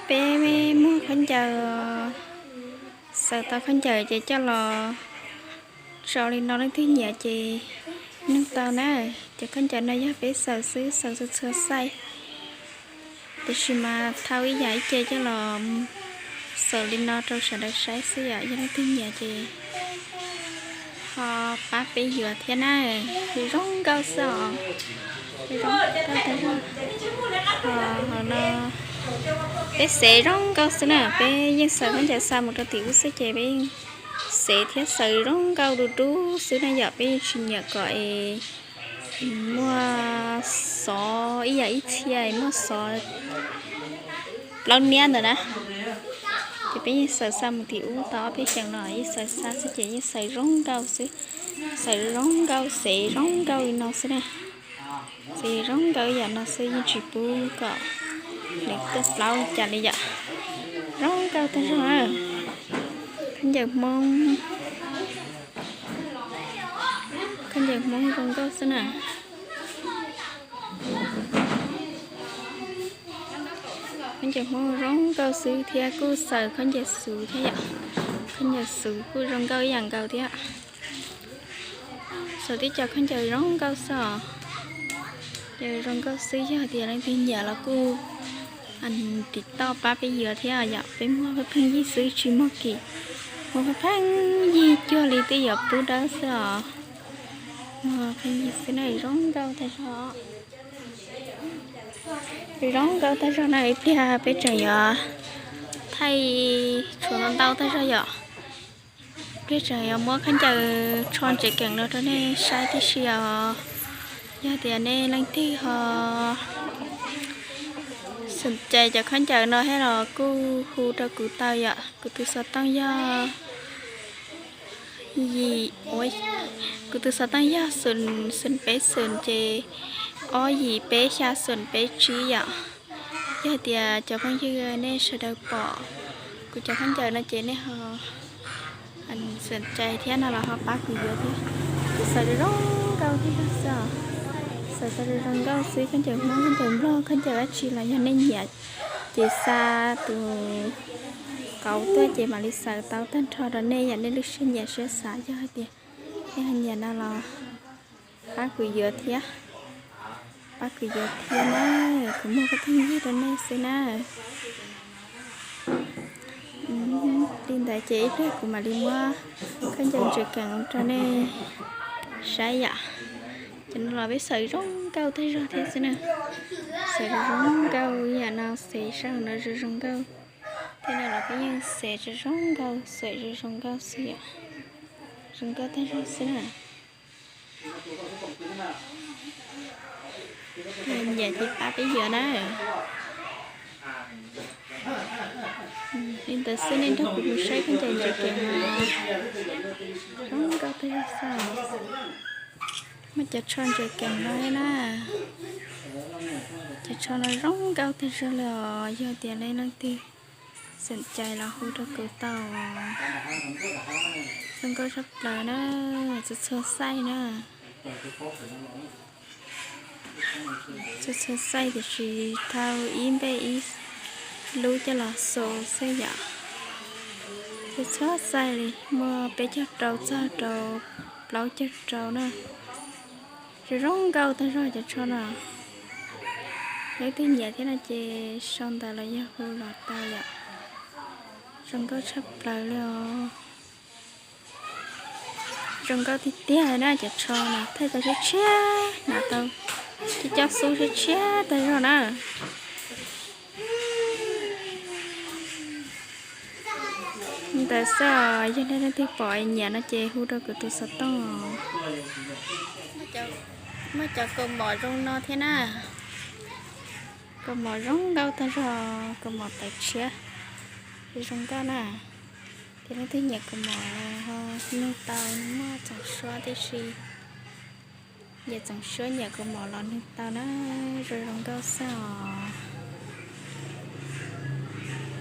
Peb muag khaub ncaws, xaws tau khaub ncaws ces coj los tso li no, leej twg nyiam ces nug tau na. Cov khaub ncaws no yog peb xaws xwb, xaws txhua txhua xaij, tiam sis mas thau ib yam ib ce coj los xaws li no rau sawv daws saib xwb yom. Yog leej twg nyiam ces ho pab peb yuav thiab na. Zoo nkauj xwb os. Zoo nkauj tag zog. Ho no peb xev zoo nkauj xwb na, peb yeej xaws khaub ncaws xa mus rau tim ub xwb ces peb yeej xev thiab xaws zoo nkauj du du xwb na yom. Peb yeej tsis nyiam kom es muaj xov ib yam ib txhia, muaj xov plaub niab ntawd na. Ces peb yeej xaws xa mus tim ub tau ob peb xyoos no, yeej xaws xa xwb ces yeej xaws zoo nkauj xwb. Xaws zoo nkauj, xev zoo nkauj li no xwb na. Xev zoo nkauj ib yam no xwb, yeej tsis pub kom nws tuaj plaub li cas li yom. Zoo nkauj tag zog na. Khaub ncaws Hmoob, khaub ncaws Hmoob zoo nkauj xwb na. Khaub ncaws Hmoob zoo nkauj xwb thiab kuj xaws khaub ncaws xuv thiab yom. Khaub ncaws xuv kuj zoo nkauj ib yam nkaus thiab. Xaws tib co khaub ncaws zoo nkauj xwb os. Ces zoo nkauj xwb, yog tias leej twg nyiam los kuj tim toj pab peb yuav thiab yom. Peb muag pheej pheej yig xwb, tsis muag kim, muag pheej pheej yig cuag li twb yuav pub dawb xwb os. Muag pheej yig xwb na, zoo nkauj tag zog. Zoo nkauj tag zog na, ib pliag peb tseem yuav thaij tshuav ntau ntau tag zog yom. Peb tseem yuav muab khaub ncaws tsho ntsev keem los rau nej saib tib si os. Yog tias nej leej twg ho xom cai cov khaub ncaws no thiab los kuj hu rau kuv tau yom. Kuv tus xov tooj yog yim, kuv tus xov tooj yog xoom xoom peb xoom ces ob yim peb xya xoom peb tsib yom. Yog tias cov phooj ywg nej sawv daws pom kuv cov khaub ncaws no ces nej ho xom cai thiab no los ho pab kuv yuav thiab. Kuv xaws zoo nkauj thiab xwb os. Xaws tau zoo nkauj xwb, khaub ncaws Hmoob, khaub ncaws Nplog, khaub ncaws dab tsi los yog nej nyiam ces xa tus kauv tuaj ces mam li xaws tau tag nrho rau nej yam nej lub siab nyiam siab xav. Yog hais tias nej ho nyiam no los pab kuv yuav thiab, pab kuv yuav thiab na. Kuv muag pheej pheej yig rau nej xwb na. Li ntawd ces ib pliag kuv mam li muab khaub ncaws ntsev keem rau nej saib yom. Cov no los peb xaws zoo nkauj tag zog thiab xwb na. Xaws zoo nkauj ib yam no, xev saib no zoo zoo nkauj thiab no los peb yeej xev zoo zoo nkauj, xaws zoo zoo nkauj xwb yom. Zoo nkauj tag zog xwb na. Nyiam ces pab peb yuav na. Li ntawd xwb, nej nrog kuv mus saib khaub ncaws ntsev keem no. Zoo nkauj tag zog xwb. Muaj cov tsho ntsev keem no thiab na. Cov tsho no zoo nkauj tag zog li os. Yog tias nej leej twg xom cai los hu rau kuv tau. Zoo nkauj tshaj plaws na, txhua txhua xaij na. Txhua txhua xaij tiam sis thau ib npej ib lub coj los xaws xwb yom. Txhua txhua xaij li muaj peb caug rau txog rau plaub caug rau na. Zoo zoo nkauj tag zog cov tsho no. Leej twg nyiam thiab no ces sau ntawv los yog hu los tau yom. Zoo nkauj tshaj plaws li os. Zoo nkauj tiag tiag na, cov tsho no thaij tau tshiab tshiab, hnav tau cov coj xub tshiab tshiab tag zog na. Ntawd xwb os, yog nej leej twg pom nyiam no ces hu rau kuv tus xov tooj. Muaj cov kaus mom zoo no thiab na. Kaus mom zoo nkauj tag zog, kaus mom tawv tshiab, zoo nkauj na. Ces leej twg nyiam kaus mom ho nug tau, muaj txoom suab tib si. Nyiam txoom suab nyiam kaus mom los nug tau na, zoo zoo nkauj xwb os.